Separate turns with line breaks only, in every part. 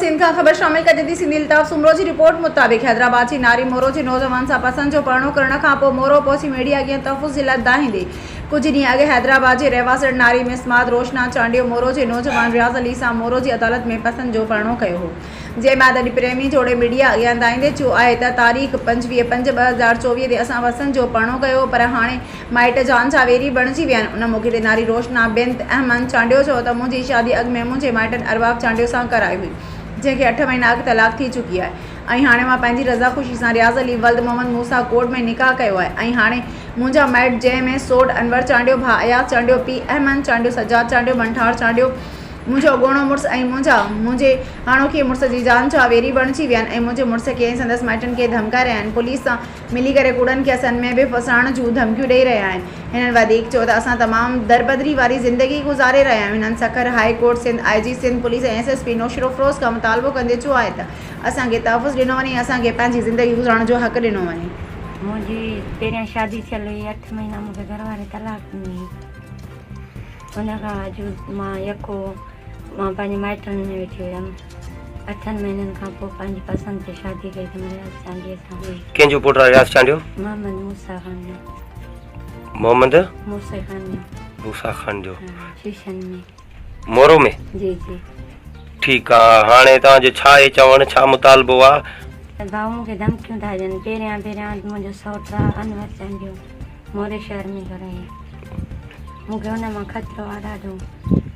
سنڌ کان خبر شامل ڪجي ٿي سنڌي الطاف سومرو جي رپورٽ مطابق حيدرآباد جي ناري مورو جي نوجوان سان پسند جو پرڻو ڪرڻ کان پوء مورو پهچي ميڊيا اڳيان تحفظ جي لاء دانهيندي ڪجهه ڏينهن اڳ حيدرآباد جي رهواسڻ ناري مسمات روشنا چانڊيو مورو جي نوجوان رياض علي سان مورو جي عدالت ۾ پسند جو پرڻو ڪيو هو جنهن بعد اڄ پريمي جوڙي ميڊيا اڳيان دانهيندي چيو آهي ته تاريخ 25 پنج 2024 تي اسان پسند جو پرڻو ڪيو هو پر هاڻي مائٽ جان جا ويري بڻجي ويا آهن. ان موقعي تي ناري روشنا بنت احمد چانڊيو چيو ته منهنجي شادي اڳ ۾ منهنجي مائٽن ارباب چانڊيو سان ڪرائي هئي جنهن کي اٺ مهينا اڳ طلاق ٿي چڪي آهي ۽ هاڻي مان پنهنجي رضا خوشي سان رياض علي ولد محمد موسيٰ ڪورٽ ۾ نڪاح ڪيو آهي ۽ هاڻي منهنجا مائٽ جنهن ۾ سوٽ انور چانڊيو، ڀاء اياز چانڊيو، پيء احمد چانڊيو، سجاد چانڊيو، منٺار چانڊيو، منهنجو اڳوڻو مڙس ۽ منهنجا منهنجي هاڻوڪي مڙس جي جان جا ويري بڻجي ويا آهن ۽ منهنجي مڙس کي ۽ سندس مائٽن کي ڌمڪائي رهيا آهن پوليس سان ملي ڪري ڪوڙن ڪيسن ۾ به ڦاسائڻ جون ڌمڪيون ڏئي رهيا آهن. هنن وڌيڪ چيو ته اسان تمام دربدري واري زندگي گذاري رهيا آهيون. هنن Sukkur high court Sindh, I G Sindh police ۽ S S P Naushahro Feroze کان مطالبو ڪندي چيو آهي ته اسان کي تحفظ ڏنو وڃي ۽ اسان کي پنهنجي زندگي گذارڻ جو حق ڏنو وڃي.
منهنجي پهريان شادي ٿيل هئي اٺ مهينا مون کي گهر واري طلاق ڏني هئي ان کان باوجود مان يڪو مان پنهنجي مائٽن ۾ ويٺي هيم. اٺن مهينن کان پوء پنهنجي پسند تي شادي ڪئي اٿم رياض چانڊيي سان.
ڪنهن جو پٽ آهي رياض چانڊيو؟
محمد موسيٰ خان جو.
محمد
موسيٰ خان جو.
موسيٰ خان جو.
ها شيشن ۾.
مورو ۾؟
جي جي.
ٺيڪ آ هاڻي توهان جو ڇا آهي چوڻ ڇا مطالبو آ؟
ته ڀائو مون کي ڌمڪيون ٿا ڏين پهريان پهريان منهنجو سئوٽ آ انور چانڊيو موري شهر ۾ گهر آهي مون کي ان مان خطرو آ ڏاڍو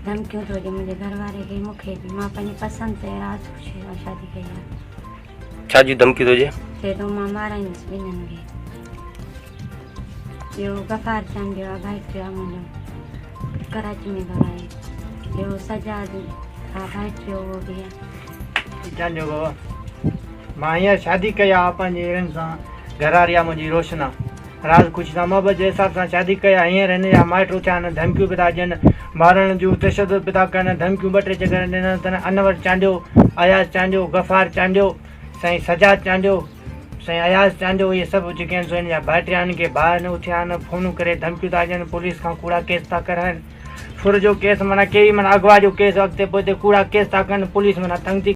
ڌمڪيون ٿو ڏي منهنجي گهر واري کي مون کي به مان پنهنجي پسند تي راز خوشي سان شادي ڪئي آ.
ڇا جون ڌمڪيون ٿو ڏي؟
چئي ٿو مان مارائيندس ٻنهن کي. ٻيو غفار چانڊيو آ ڀائٽيو آ منهنجو ڪراچي ۾ گهر آهي. ٻيو سجاد آ ڀائٽيو اهو به آ.
چانڊيو بابا مان هينئر شادي ڪئي آ پنهنجي هيرن سان گهر واري آ منهنجي روشنا. راز خوشي سان محبت جي حساب سان شادي ڪئي آهي هينئر هن جا مائٽ اٿيا آهن ڌمڪيون به ٿا ڏين مارڻ جون تشدد به ٿا ڪن ڌمڪيون ٻه ٽي چڪر ڏنل اٿن انور چانڊيو اياز چانڊيو غفار چانڊيو سائين سجاد چانڊيو سائين اياز چانڊيو اهي سڀ جيڪي آهن سو هن جا ڀائٽيا آهن ڪي ڀاء آهن اٿيا آهن فونون ڪري ڌمڪيون ٿا ڏين پوليس کان ڪوڙا ڪيس ٿا ڪرائن ڦر جو ڪيس معنيٰ ڪيئي معنيٰ اغوا جو ڪيس اڳتي پوئتي ڪوڙا ڪيس ٿا ڪن پوليس معنيٰ تنگ ٿي.